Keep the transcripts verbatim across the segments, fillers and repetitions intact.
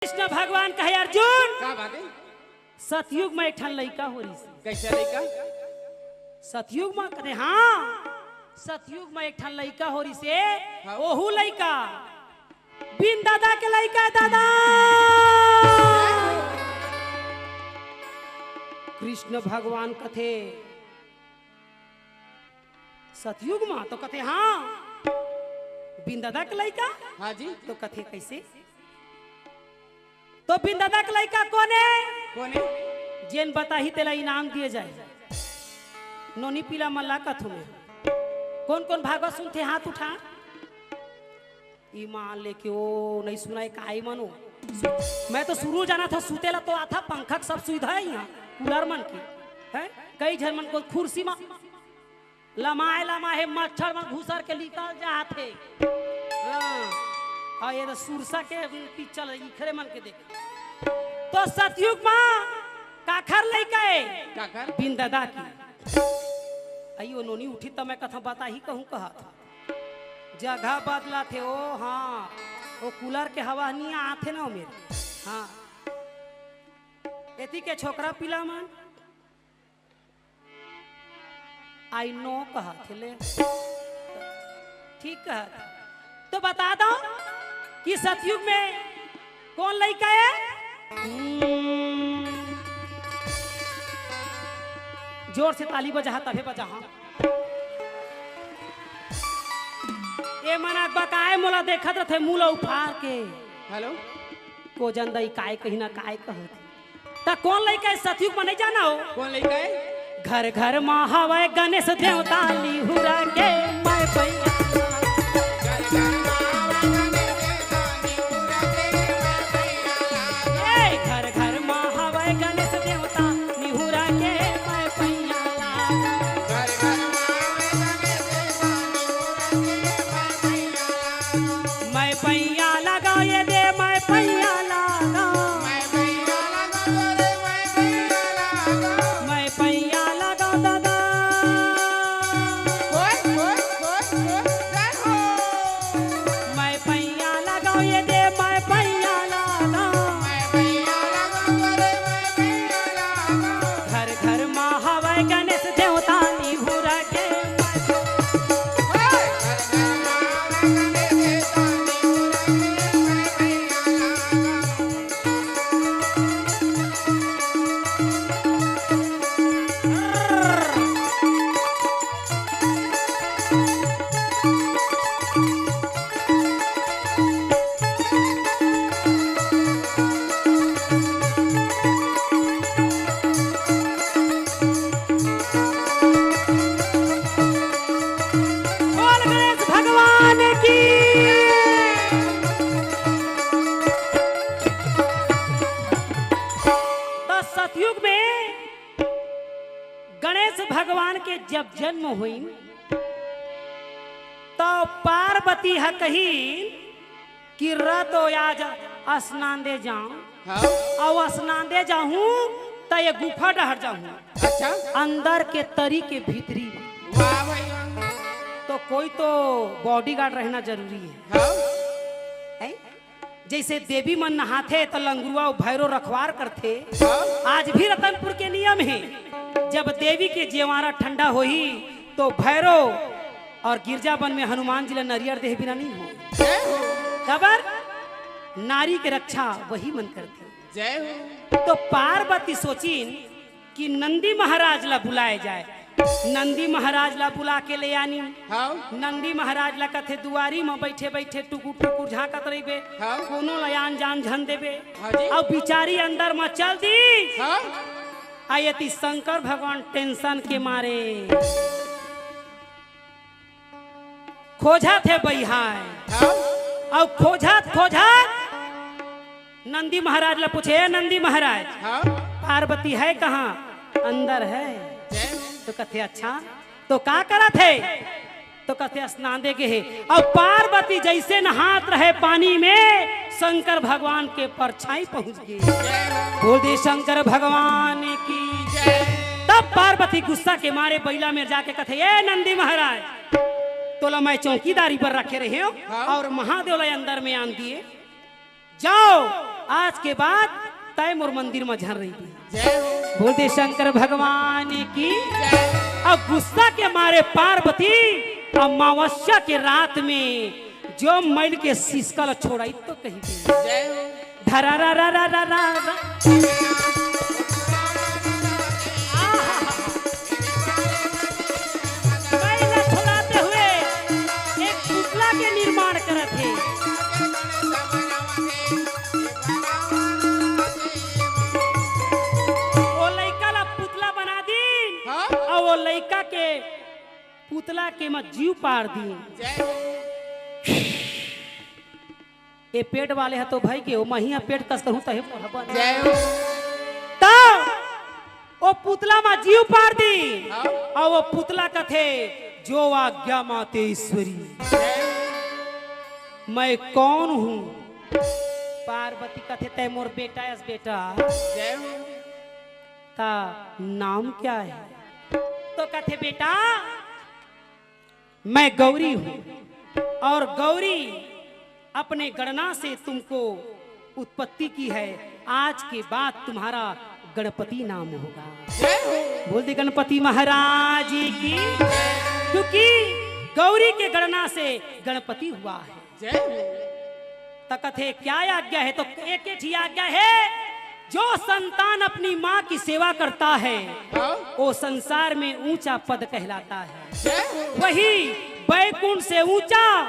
कृष्ण भगवान कहे, अर्जुन, का बात है? सतयुग में एक ठन लइका हो रिहिसे। कैसे लइका? सतयुग में कथे, हाँ, सतयुग में एक ठन लइका हो रिहिसे। हाँ। ओहू लइका बिन ददा के लइका हे, दादा। कृष्ण भगवान कथे, सतयुग मा? तो कथे, हाँ, बिन ददा के लइका। हाँ जी। तो कथे, कैसे? तो बिन ददा के लइका कोन हे? कोन हे? जेन बताही तेला इनाम दिए जाए। नोनी पीला मल्ला कथू में। कोन कोन भागवत सुनथे, हाथ उठा। ईमान लेके ओ नइ सुनाय काई मनो। मैं तो शुरू जाना था सुते ला, तो आथा पंखा के सब सुविधा हे इहाँ, कूलर मन के, हैं? कई झन मन कोन कुर्सी मा लमाय लमाय हे, मच्छर मन घुसर के निकल जात हे। हाँ, अउ ये तो सुरसा के पिक्चर इखरे मन के देख। तो सतयुग मा काखर लइका हे? काखर? बिन ददा के। अई ओ नोनी उठी त मैं कथा बताही कहूँ कहा था। जगह बदलाथे ओ, हाँ, ओ कूलर के हवा नइ आथे ना ओ मेर। हाँ, एती के छोकरा पीला मन I know कहत हे ले। ठीक कहत। तो बता दो कि सतयुग में कोन लइका हे? हम्म। जोर से ताली बजाहा, तभे बजाहा। ए मन अकबकाय मोला देखत रथे मुँह ल उफार के। हेलो। कोजन दई काय कही ना काय कहत। त कोन लइका हे सतयुग म नइ जाना हो? कोन लइका हे? घर घर म हवय गणेश देवता निहुरा के मैं भैया। ए, घर घर म हवय गणेश देवता निहुरा के मैं भैया। मैं पैया लगाओ ये दे, मैं पैया लगाओ। मैं पैया लगाओ रे, मैं पैया लगाओ। मैं पैया लगाओ दादा। ओए, ओए, ओए, ओए, जय हो। मैं पैया लगाओ ये दे, मैं पैया लगाओ। मैं पैया लगाओ रे, मैं पैया लगाओ। घर घर मा हवय गणेश देवता निहुरा के। बोल गणेश भगवान की। त सतयुग में गणेश भगवान के जब जन्म होइन, त पार्वती ह कहिन कि र तो आज स्नान दे जाऊं। हाँ। अउ स्नान दे जाहूं त ये गुफा डहर जाहूं। अच्छा। अंदर के तरी के भीतरी। वाह भाई वाह। तो कोई तो बॉडीगार्ड रहना जरूरी है। हाँ। हैं? जैसे देवी मन नहाथे त लंगुरुआ अउ भैरो रखवार करथे। हाँ। आज भी रतनपुर के नियम हे, जब देवी के जेवारा ठंडा होही तो भैरो अउ गिरजा बन में हनुमान जी ला नरियर देहे बिना नइ हो। जय हो। काबर? नारी के रक्षा वही मन करथे। जय हो। तो पार्वती सोचिन कि नंदी महाराज ला बुलाए जाए। नंदी महाराज ला बुला के ले आनी। हाँ। नंदी महाराज ला कथे दुआरी म बइठे बइठे टुकुर टुकुर झांकत रहिबे। हाँ। कोनो ला आन जान झन देबे। हाँ जी। अउ बिचारी अंदर म चल दी। हाँ। आ एती शंकर भगवान टेंशन के मारे खोजथे बइहाय। हाँ। अउ खोजत खोजत नंदी महाराज ला पूछे, "ए नंदी महाराज, हाँ। पार्वती है कहाँ?" "अंदर है।" जय हो। तो कथे, "अच्छा, तो का करत हे?" तो कथे, "स्नान दे गे हे।" अउ पार्वती जैसे नहात रहे पानी में, शंकर भगवान के परछाई पहुंच गे। बोल दे शंकर भगवान की। जय। तब पार्वती गुस्सा के मारे बइला में जाके कथे, "ए नंदी महाराज, तोला मैं चौकीदारी पर रखे रहे हो हाँ। अउ महादेव ला अंदर में आन दिए।" जाओ, आज के बाद तय मोर मंदिर म झन रहिबे। जय हो। बोल दे शंकर भगवान की। जय। अब गुस्सा के मारे पार्वती अमावस्या के रात में जो मैल के सिसका ल छोड़ाई तो कही दे। जय हो। धरा रा रा रा रा रा रा। आहा। मैल ल छोड़ाते हुए एक पुतला के निर्माण करत हे। ओ लइका ला पुतला बना दीन, हाँ? अउ ओ लइका के पुतला के म जीव पार दीन। जय हो। ए पेट वाले ह तो भई के, ओ महिया पेट कस कहूं तहे मोर ह बन। जय हो। त ओ पुतला म जीव पार दीन, हाँ। अउ ओ पुतला कथे, "जो आज्ञा माते ईश्वरी।" जय हो। मैं कौन हूँ? पार्वती कथे, "तय मोर बेटा अस बेटा।" जय हो। ता नाम क्या है? तो कथे, "बेटा, मैं गौरी हूँ और गौरी अपने गणना से तुमको उत्पत्ति की है। आज के बाद तुम्हारा गणपति नाम होगा।" जय हो। बोल दे गणपति महाराज की। क्योंकि गौरी के गणना से गणपति हुआ है। जय हो। त कथे, "क्या आज्ञा है?" तो एक ही आज्ञा है, जो संतान अपनी माँ की सेवा करता है, हाँ। वो संसार में ऊंचा पद कहलाता है। जय हो। वही बैकुंठ से ऊंचा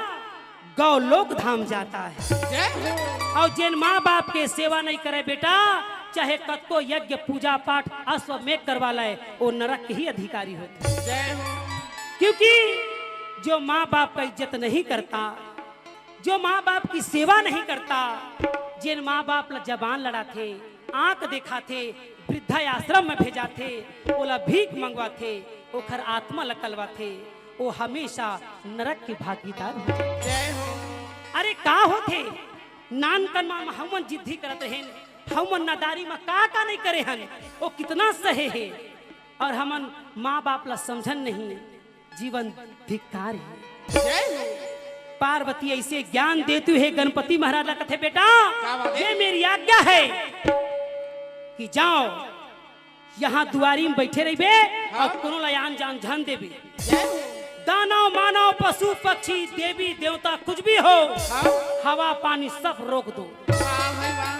गौलोक धाम जाता है। जय हो। अउ जेन माँ बाप के सेवा नहीं करे बेटा, चाहे कतको यज्ञ पूजा पाठ अश्वमेघ करवा ले, वो नरक के ही अधिकारी होथे। जय हो। क्योंकि जो माँ बाप का इज्जत नहीं करता, जो माँ बाप की सेवा नहीं करता, जेन माँ बाप ला जबान लड़ाथे, आंख देखाथे, वृद्धाश्रम में भेजाथे, ओला भीख मंगवाथे, ओखर आत्मा ला कलवाथे, वो हमेशा नरक के भागीदार हो जाथे। जय हो। अरे का होथे? नानकन मा हमन जिद्दी करत रहेन, हमन नादारी मा का का नहीं करे हन, वो कितना सहे हे। अउ हमन माँ बाप ला समझन नहीं, जीवन धिक्कार हे। जय हो। पार्वती ऐसे ज्ञान देती है गणपति महाराज ला, कथे, "बेटा, क्या बात है? ये मेरी आज्ञा है कि जाओ, यहाँ दुआरी में बैठे रहिबे हाँ। अउ कोनो ला आन जान झन देबे। जय हो। दानव, मानव, पशु, पक्षी, देवी, देवता, कुछ भी हो, हाँ। हवा, पानी सब रोक दो।" वाह भाई वाह।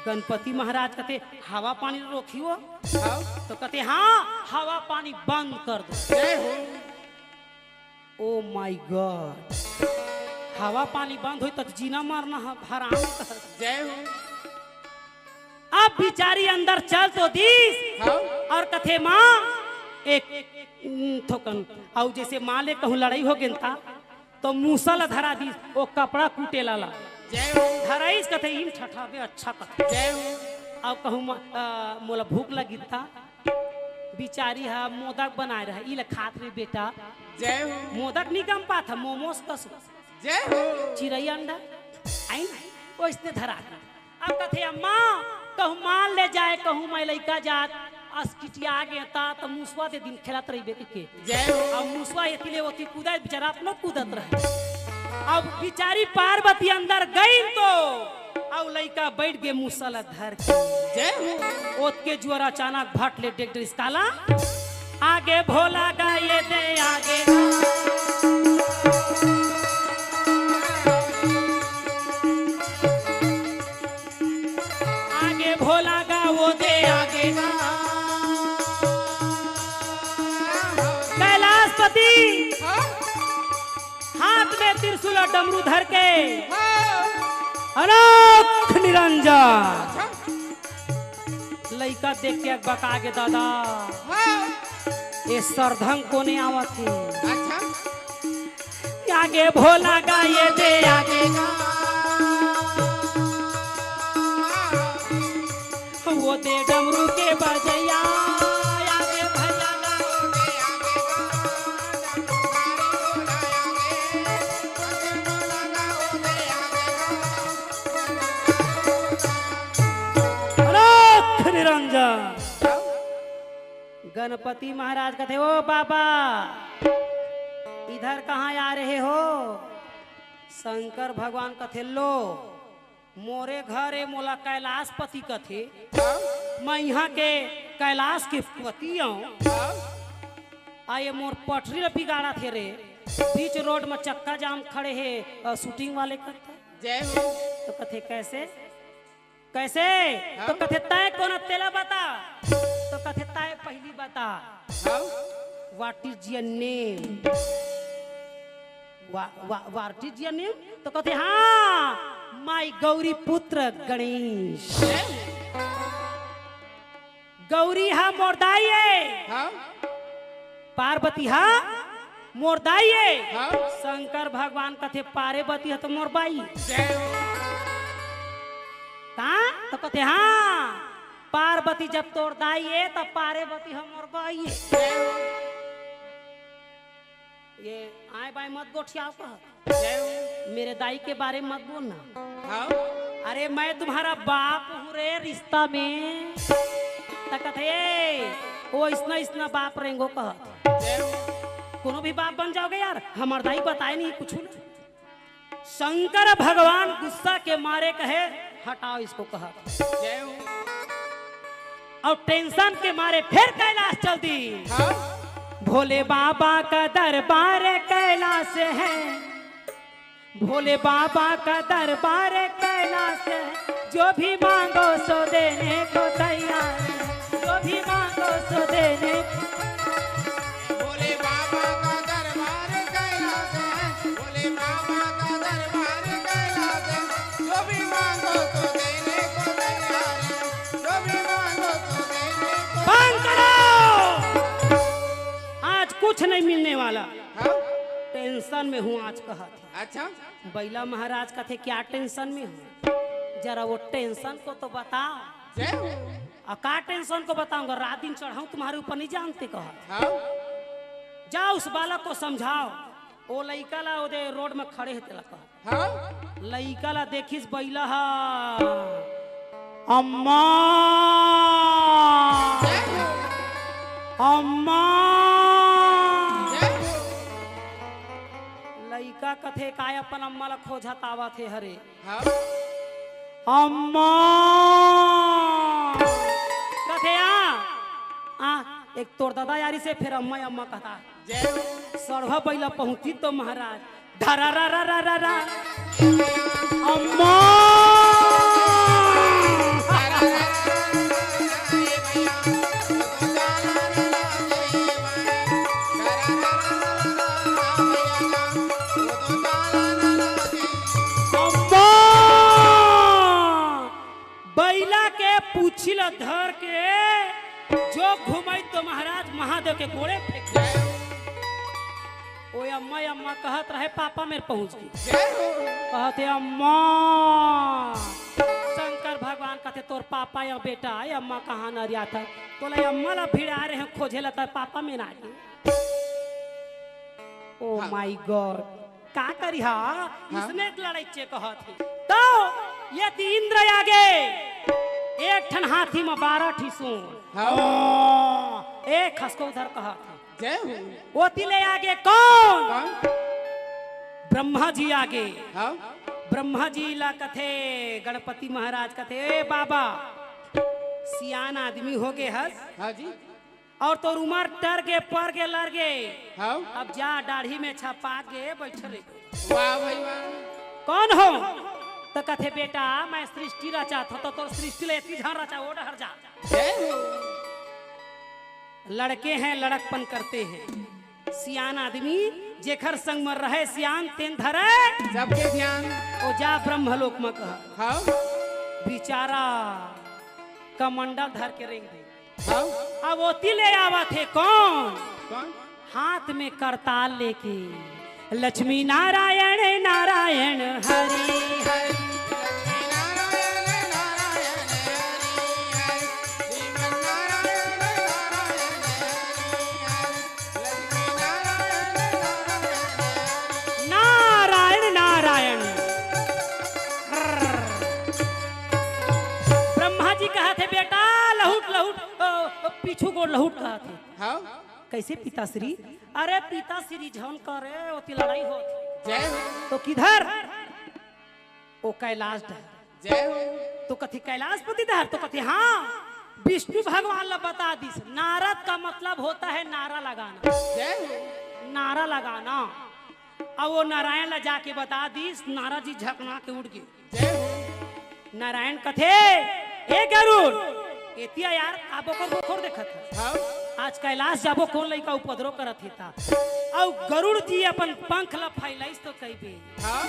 गणपति महाराज कथे, "हवा पानी रोकियो?" हाँ। तो कथे, "हाँ, हवा पानी बंद कर दो।" जय हो। Oh my God, हवा पानी बंद होई त जीना मरना ह-, हराम। जय हो। अब बिचारी अंदर चल तो दीस हाँ। अउ कथे, "माँ, एक, उम, थोकन।" अउ जैसे माँ ले कहूँ लड़ाई हो गेन ता, तो मूसा ला धरा दीस, वो कपड़ा कूटे लाला। जय हो। धराइस कथे, "इन ठठाबे अच्छा कथे।" जय हो। अउ कहूँ म-, अ, मोला भूख लगिस ता, बिचारी ह मोदक बनाए रहे, "ई ले खात रे बेटा।" जय हो। मोदक नी गम पात ह, मोमोस कस। जय हो। चिरई अंडा, आइन, ओइसने धरा दे। अब कथे, "अम्मा, कहूँ माल ले जाए, कहूँ मैं लइका जात, अस किटिया गे ता, त मुसवा दे दिन खेलत रहिबे," कहिके। जय हो। अब मुसवा एती ले ओती कूदत, बेचारा अपनो कूदत रहे। अब बिचारी पार्वती अंदर गई तो, अब लइका बैठ गे मुसा ला धर के। जय हो। ओतके जुआर अचानक भट ले डेग डरिस काला। आगे भोला गा ये दे आगे गा। आगे भोला गा वो दे आगे गा। कैलाशपति हाँ? हाथ में त्रिशूल अउ डमरू धर के हाँ। अनोख निरंजन। अच्छा। लइका देख के अकबका गे दादा। हाँ। ए सरधा म कोने आवत हे। अच्छा। आगे भोला गा ये दे आगे गा। वो दे डमरू के बजैया। आगे भोला गा वो दे आगे गा। अनोख निरंजन। गणपति महाराज कथे, "ओ बाबा, इधर कहाँ आ रहे हो?" शंकर भगवान कथे, "लो, मोरे घर ए, मोला कैलाशपति कथे। हाँ? मैं इहाँ के कैलाश के पति आंव। हाँ? आ ये मोर पटरी ल बिगाड़त हे रे। बीच रोड म चक्का जाम खड़े हे, अ, शूटिंग वाले करता। जय हो। तो कथे, "कैसे? कैसे?" हाँ? तो कथे, "तैं कोन अस तेला बता।" तो कथे, "तैं पहिली बता।" हाँ? "What is your name?" वा-, वा-, "What is your name?" तो कथे, "हाँ, my गौरी पुत्र गणेश।" गौरी हा मोर दाई ए। हाँ? पार्वती हा मोर दाई ए। हाँ? शंकर भगवान कथे, "पार्वती हा तो मोर बाई।" जय हो। का? तो कथे, "हाँ, पार्वती जब तोर दाई ए, तब पार्वती हा मोर बाई ए।" जय हो। ये आए बाएं मत गोठियाव कहत। जय हो। मेरे दाई के बारे में मत बोलना। हाँ। अरे, मैं तुम्हारा बाप हूँ रे, रिश्ता में। त कथे, "ए, वो इसना, इसना बाप रेंगो," कहत। जय हो। कोनो भी बाप बन जाओगे यार, हमर दाई बताए नहीं कुछ ना। शंकर भगवान गुस्सा के मारे कहे, "हटाओ इसको," कहत। जय हो। अउ tension के मारे फेर कैलाश चल दी। हाँ। भोले बाबा का दरबार कैलाश है, भोले बाबा का दरबार कैलाश है, जो भी मांगो सो देने को तैयार है, जो भी मांगो सो देने। भोले बाबा का दरबार कैलाश है, भोले बाबा का दरबार कैलाश है, जो भी मांगो तो देने को तैयार है, जो भी मांगो तो देने को। बंद करो, आज कुछ नहीं मिलने वाला। हाँ? Tension में हूँ आज, कहत हे। अच्छा। बइला महाराज कथे, "क्या tension में हो? जरा वो tension को तो बता।" जय हो। "आ, का tension को बताऊंगा? रात दिन चढ़ाऊं तुम्हारे ऊपर, नहीं जानते," कहत। हाँ। "जाओ, उस बालक को समझाओ।" ओ लइका ला ओदे रोड में खड़े हे तेला कहत। हाँ। लइका ला देखिस बइला हा, "अम्मा, जय हो। अम्मा।" जय हो। लइका कथे, "काय अपन अम्मा ला खोजत आवत हे हरे?" हाँ। "अम्मा।" कथे, "आ, आ, एक तोर ददा यारी से फेर अम्मा, अम्मा कहता।" जय हो। सड़वा बइला पहुंची तो महाराज, धरा रा रा रा रा रा। अम्मा। अम्मा। बइला के पूछी ल धर के जो घुमाई तो महाराज महादेव के गोड़े फेंक दे। ओ अम्मा, अम्मा कहत रहे, पापा मेर पहुंच गे। जय हो। कहत हे, "अम्मा।" शंकर भगवान कहत हे, "तोर पापा या बेटा, ए अम्मा कहाँ नरियात हे? तोला अम्मा ला भिड़ाए रहे खोजे ला, तोर पापा मेर आ गे।" Oh हाँ। My God, का करिहा? हाँ। इसने लड़ाई चे कहत हे। तो ये ती इंद्र आगे, एक ठन हाथी में बारह ठी सूंड। हाँ। ओ, एक खसको उधर कहत हे। जय हो। ओती ले आगे कौन? कौन? ब्रह्मा जी आगे। हाँ। ब्रह्मा जी ला कथे, गणपति महाराज कथे, "ए बाबा, सियान आदमी हो गे हस।" हाँ जी। और तोर उमर टर गे, पर गे, लर गे। हाँ। अब जा, डाढ़ी में छपा गे, बइठ रे। वाह भाई वाह। कौन हो? त कथे, "बेटा, मैं सृष्टि रचात हों।" त तोर सृष्टि ले एती झन रचा, ओ डहर जा। जय हो। लड़के हैं, लड़कपन करते हैं। सियान आदमी जेखर संग म रहे सियान, तेन धरे सबके ध्यान। ओ जा ब्रह्मलोक म कह। हाँ। बिचारा कमंडल धर के रेंग दे। हाँ। अब ओती ले आवत हे कौन? कौन? हाथ में करताल लेके, "लक्ष्मी नारायण नारायण हरि हरि।" नारायण नारायण। ब्रह्मा जी कहत हे, "बेटा लहुट लहुट, अ, अ, पीछू गोड़ लहुट," कहत हे। हाँ। कैसे पिताश्री? अरे पिताश्री झन करे, ओती लड़ाई होत हे। जय हो। तो किधर? ओ कैलाश डहर। जय हो। तो कथे, "कैलाशपति डहर?" तो कथे, "हाँ।" विष्णु भगवान ला बता दिस, नारद का मतलब होता है नारा लगाना। जय हो। नारा लगाना। अब वो नारायण ला जाके बता दिस, नारद जी झकना के उठ गे। जय हो। नारायण कथे, "ए गरुड़, एतिया यार, का बोकर बोकर देखत हस? हाँ। आज कैलाश जाबो, कोन लइका उपद्रव करत हे ता?" अउ गरुड़ जी अपन पंख ला फैलाइस तो कहिबे, हाँ।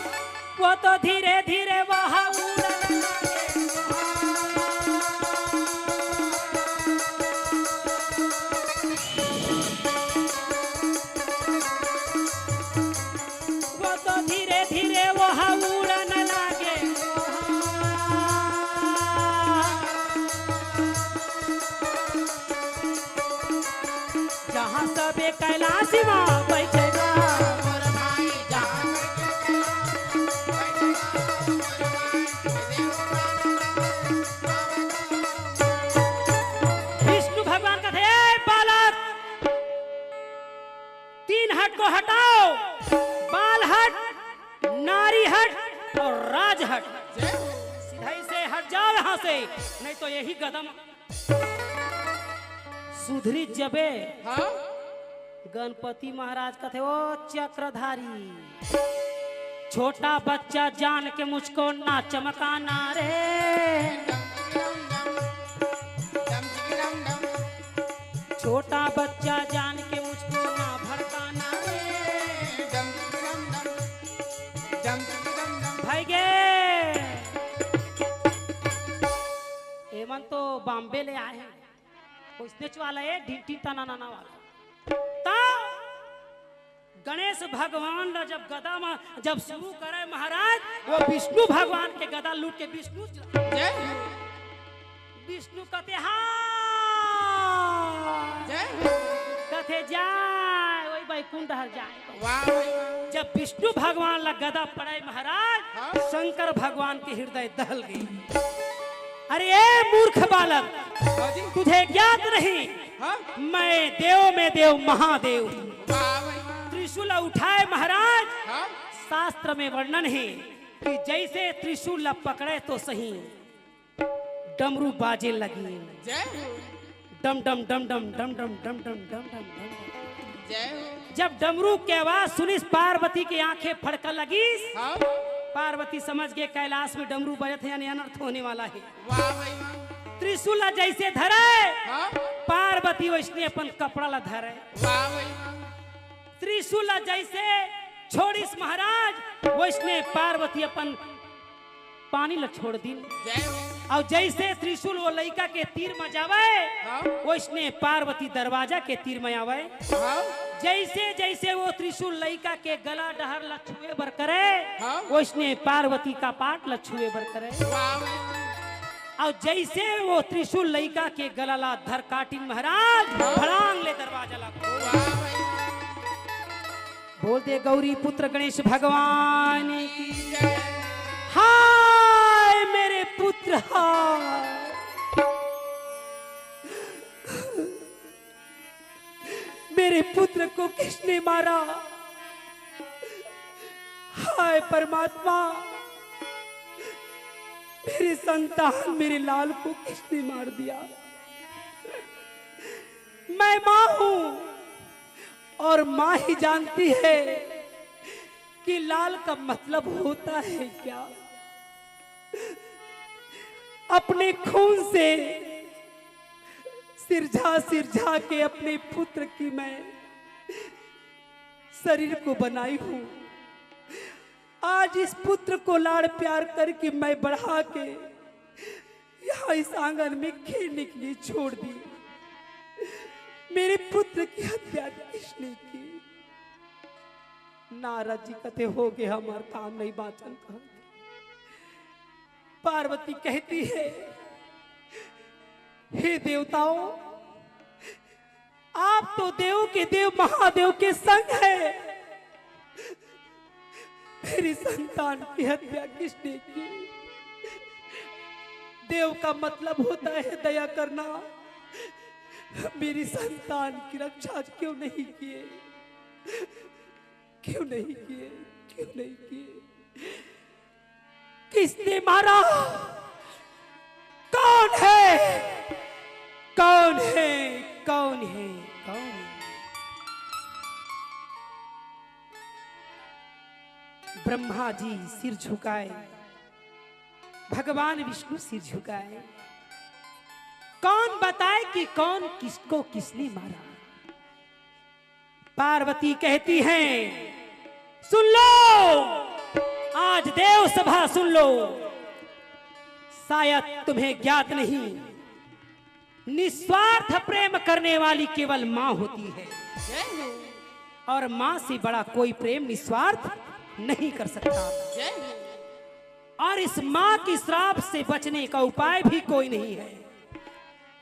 वो तो धीरे धीरे वहाँ उड़न लगे। वो तो धीरे धीरे वहाँ उड़न लगे। जहाँ सबे कैलाश माँ बैठे बा। विष्णु भगवान कथे, "ए बालक, तीन हट को हटाओ, बाल हट, नारी हट और राज हट। सीधा ही से हट जाओ यहाँ से, नहीं तो यही गदम।" सुधरी जबे। हाँ। गणपति महाराज कथे, "ओ चक्रधारी, छोटा बच्चा जान के मुझको ना चमकाना रे। छोटा बच्चा जान के मुझको ना भड़काना रे।" भाई गे, एमन तो बॉम्बे ले आए हैं। कोई स्नेच वाला है, ढिंटी तना नाना वाला। ता गणेश भगवान ला जब गदा में जब शुरू करे महाराज, वो विष्णु भगवान के गदा लूट के विष्णु च-, जय हो। विष्णु कथे, "हाँ।" जय हो। कथे, "जाए, वही बैकुंठ हर जाए।" वाह भाई वाह। जब विष्णु भगवान ला गदा पड़े महाराज, हाँ। शंकर भगवान के हृदय दहल गई। अरे ए मूर्ख बालक, हाँ जी। तुझे ज्ञात नहीं, हाँ। मैं देव में देव महादेव हूँ। वाह भाई वाह। त्रिशूल उठाए महाराज, हाँ। शास्त्र में वर्णन है कि जैसे त्रिशूल ला पकड़े तो सही, डमरू बाजे लगी। जय हो। डम डम डम डम डम डम डम डम डम डम डम। जय हो। जब डमरू के आवाज सुनिस, पार्वती के आंखें फड़का लगिस। हाँ। पार्वती समझ गे कैलाश में डमरू बजत हे, यानी अनर्थ होने वाला है। वाह भाई वाह। त्रिशूल ला जैसे धरे, हाँ। पार्वती वैसने अपन कपड़ा ला धरे। वाह भाई वाह। त्रिशूल ला जैसे छोड़िस महाराज, वैसने पार्वती अपन पानी ला छोड़ दिन। जय हो। अउ जैसे त्रिशूल वो लइका के तीर म जावे, हाँ। वैसने पार्वती दरवाजा के तीर म आवे। हाँ। जैसे जैसे वो त्रिशूल लइका के गला डहर ला छुए बर करे, हाँ। वैसने पार्वती कपाट ला छुए बर करे। वाह। अउ जैसे वो त्रिशूल लइका के गला ला धर काटिन महाराज, हाँ। भड़ांग ले दरवाजा ला खोल। वाह। बोल दे गौरी पुत्र गणेश भगवान की। हाय मेरे पुत्र, हाय। मेरे पुत्र को किसने मारा? हाय परमात्मा, मेरी संतान, मेरे लाल को किसने मार दिया? मैं माँ हूँ, और माँ ही जानती है कि लाल का मतलब होता है क्या। अपने खून से सिरझा सिरझा के अपने पुत्र की मैं शरीर को बनाई हूँ। आज इस पुत्र को लाड़ प्यार करके मैं बढ़ा के यहाँ इस आंगन में खेलने के लिए छोड़ दी। मेरे पुत्र की हत्या किसने की? नारद जी कथे, "हो गे, हमार काम नहीं बाचन।" कहा पार्वती कहती है, "हे देवताओं, आप तो देव के देव महादेव के संग है। मेरी संतान की हत्या किसने की? देव का मतलब होता है दया करना। मेरी संतान की रक्षा क्यों नहीं किए? क्यों नहीं किए? क्यों नहीं किए?" किसने मारा? कौन है? कौन है? कौन है? कौन है? ब्रह्मा जी सिर झुकाए, भगवान विष्णु सिर झुकाए। कौन बताए कि कौन किसको किसने मारा? पार्वती कहती हैं, सुन लो, आज देव सभा सुन लो, शायद तुम्हें ज्ञात नहीं, निस्वार्थ प्रेम करने वाली केवल माँ होती है, और माँ से बड़ा कोई प्रेम निस्वार्थ नहीं कर सकता। और इस माँ की श्राप से बचने का उपाय भी कोई नहीं है।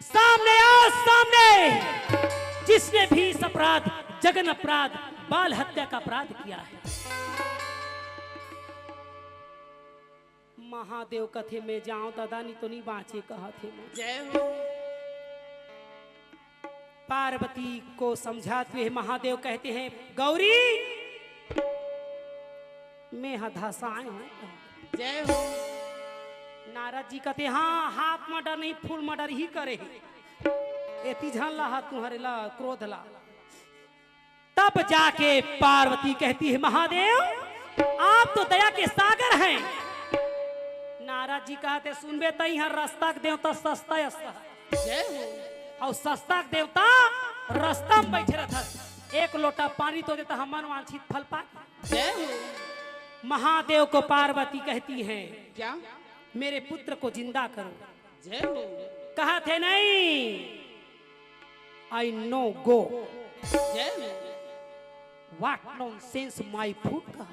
सामने आओ, सामने, जिसने भी इस अपराध, जघन अपराध, बाल हत्या का अपराध किया है। महादेव कथे, मैं जाऊं दादा, नहीं तो नहीं बाँचे, कहा थे मैं। जय हो। पार्वती को समझाते हुए महादेव कहते हैं, गौरी, मैं ह धसाए हूँ। जय हो। नारद जी कहते, हाँ, हाफ मर्डर नहीं, फुल मर्डर ही करे हे। एती झन ला हा तुम्हारे ला क्रोध ला। तब जाके पार्वती कहती है, महादेव, आप तो दया के सागर हैं। नारद जी कहते, सुनबे, तई हर रास्ता के देवता सस्ता है, सस्ता। जय हो। और सस्ता के देवता रास्ता में बैठे रहता, एक लोटा पानी तो देता, हमन वांछित फल पा। जय हो। महादेव को पार्वती कहती है, क्या? मेरे पुत्र को जिंदा करो। जय हो। कहा थे, नहीं, I no go। जय हो। What nonsense, my food कहा।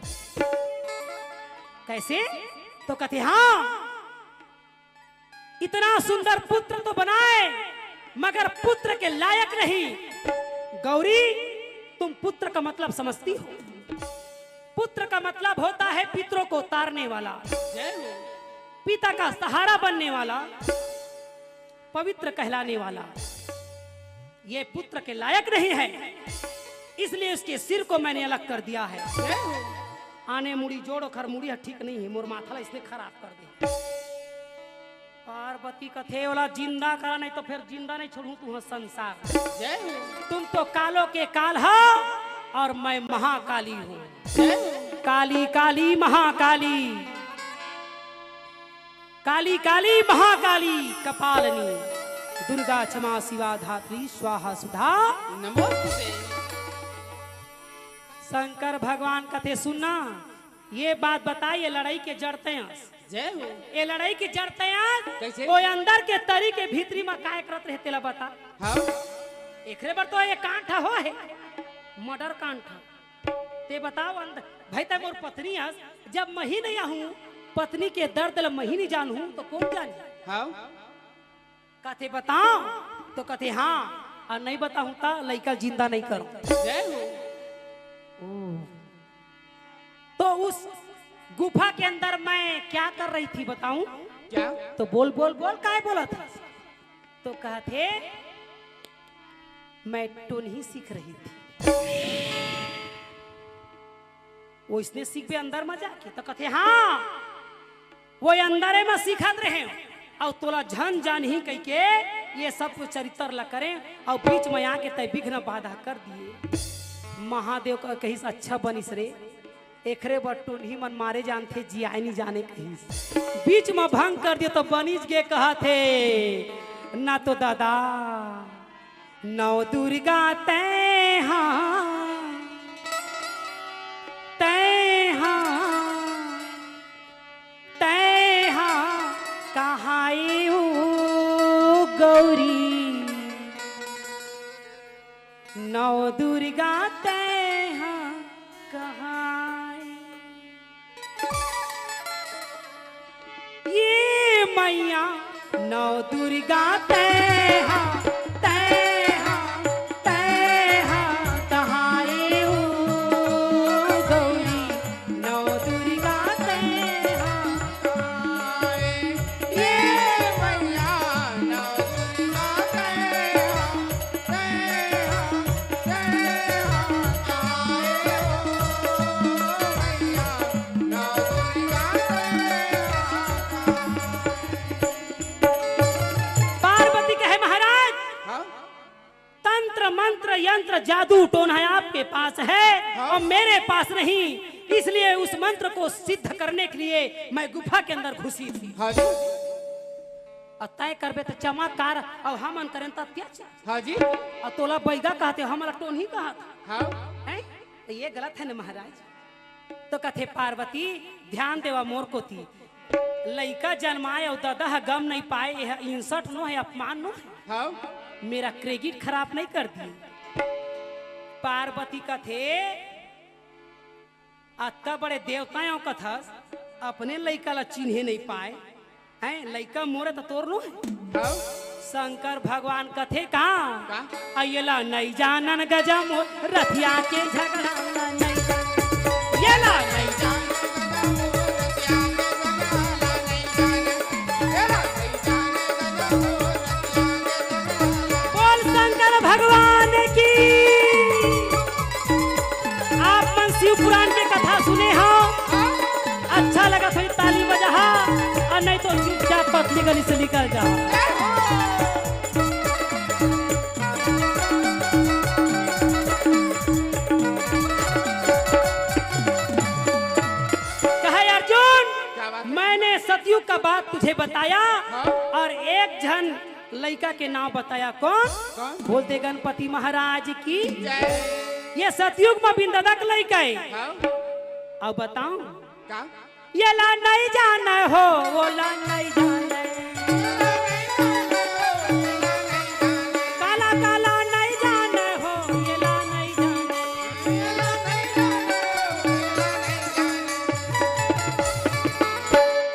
कैसे? तो कहते, हाँ, इतना सुंदर पुत्र तो बनाए, मगर पुत्र के लायक नहीं। गौरी, तुम पुत्र का मतलब समझती हो? पुत्र का मतलब होता है पितरों को तारने वाला, जय हो। पिता का सहारा बनने वाला, पवित्र कहलाने वाला। ये पुत्र के लायक नहीं है, इसलिए उसके सिर को मैंने अलग कर दिया है। जय हो। आने मुड़ी जोड़ ओखर मुड़ी ह ठीक नहीं है, मोर माथा ला इसने खराब कर दे। पार्वती कथे, ओला जिंदा करा, नहीं तो फिर जिंदा नहीं छोड़ूं तुंहर संसार। जय हो। तुम तो कालों के काल हो और मैं महाकाली हूँ। जय हो। काली काली महाकाली, काली काली महाकाली कपालिनी, दुर्गा क्षमा शिवा धात्री स्वाहा सुधा नमोस्तुते। शंकर भगवान कथे, सुनना, ये बात बताई, ये लड़ाई के जड़ तैं अस। जय हो। ये लड़ाई के जड़ तैं अस। कैसे? वो अंदर के तरी के भीतरी में काय करत रहे, तेला बता। हाँ। एकरे बर तो ये कांड हो हे, मर्डर कांड। ते बताओ अंदर, भाई, तैं मोर पत्नी अस, जब मैं ही नहीं आहूं, पत्नी के दर्द ल मैं ही नहीं जानहूं, तो कौन जानी? हाँ। कथे बताओ, तो कथे हाँ, और नहीं बताऊं तो लइका जिंदा नहीं करूं। जय हो। ओ। तो उस गुफा के अंदर मैं क्या कर रही थी बताऊं? क्या? तो बोल, बोल, बोल, काय बोलत हे? तो कहथे, मैं टोनही सीख रही थी। वो इसने सीखबे अंदर में जाके, तो कहथे, हाँ, वो अंदरे में सीखत रहे, और तोला झन जानही कहिके ये सब कुछ चरित्र ला करे, और बीच में आके तैं विघ्न बाधा कर दिए। महादेव का कहिस, अच्छा बनिस रे, एकरे बर टोनही मन मारे जानथे, जियाए नी जाने कहिस। बीच म भंग कर दियो तो बनिस गे कहत हे, ना तो दादा, नौ दुर्गा तैं हा, तैं हा, तैं हा, कहाए ओ गौरी। नौ दुर्गा तैं हा कहाए। ये मैया नौ दुर्गा तैं हा, तैं हा, तैं हा कहाए ओ गौरी। नौ दुर्गा तैं हा कहाए। ये मैया नौ दुर्गा तैं हा। जादू टोना आपके पास है हाँ। और मेरे पास नहीं, इसलिए उस मंत्र को सिद्ध करने के लिए मैं गुफा के अंदर घुसी थी। हाँ जी। और तय करबे त चमत्कार और हमन करेन त अत्याचार। हाँ जी। और तोला बैगा कहते, हमला टोनही कहत। हाँ। हैं? तो ये गलत है ना महाराज? तो कथे पार्वती, ध्यान देवा मोर कोती, लइका जन्माए अउ ददा ह गम नहीं पाए, यह insult नो है, अपमान नो है। हाँ। मेरा credit खराब नहीं कर दिए। पार्वती कथे, अतका बड़े देवता हो कथस, अपने लइका ला चिन्हे नहीं पाए, हैं? लइका मोरे त तोर नो है। हाँ। शंकर भगवान कथे का? का? आ येला नहीं जानन गजा मोर रथिया के झगड़ा ला नहीं जान। येला नहीं जान। बोल शंकर भगवान की। आप मन शिव पुराण के कथा सुने हो, अच्छा लगा थोड़ी ताली बजा, और नहीं तो चुपचाप पतली गली से निकल जाओ। कहा अर्जुन, क्या बात है? मैंने सतयुग का बात तुझे बताया हाँ। और एक झन लइका के नाम बताया, कौन? कौन? बोलते गणपति महाराज की। जय। ये सतयुग में बिंददक लइका है। हाँ। अब बताऊं? का? ये ला नहीं जाना हो, वो ला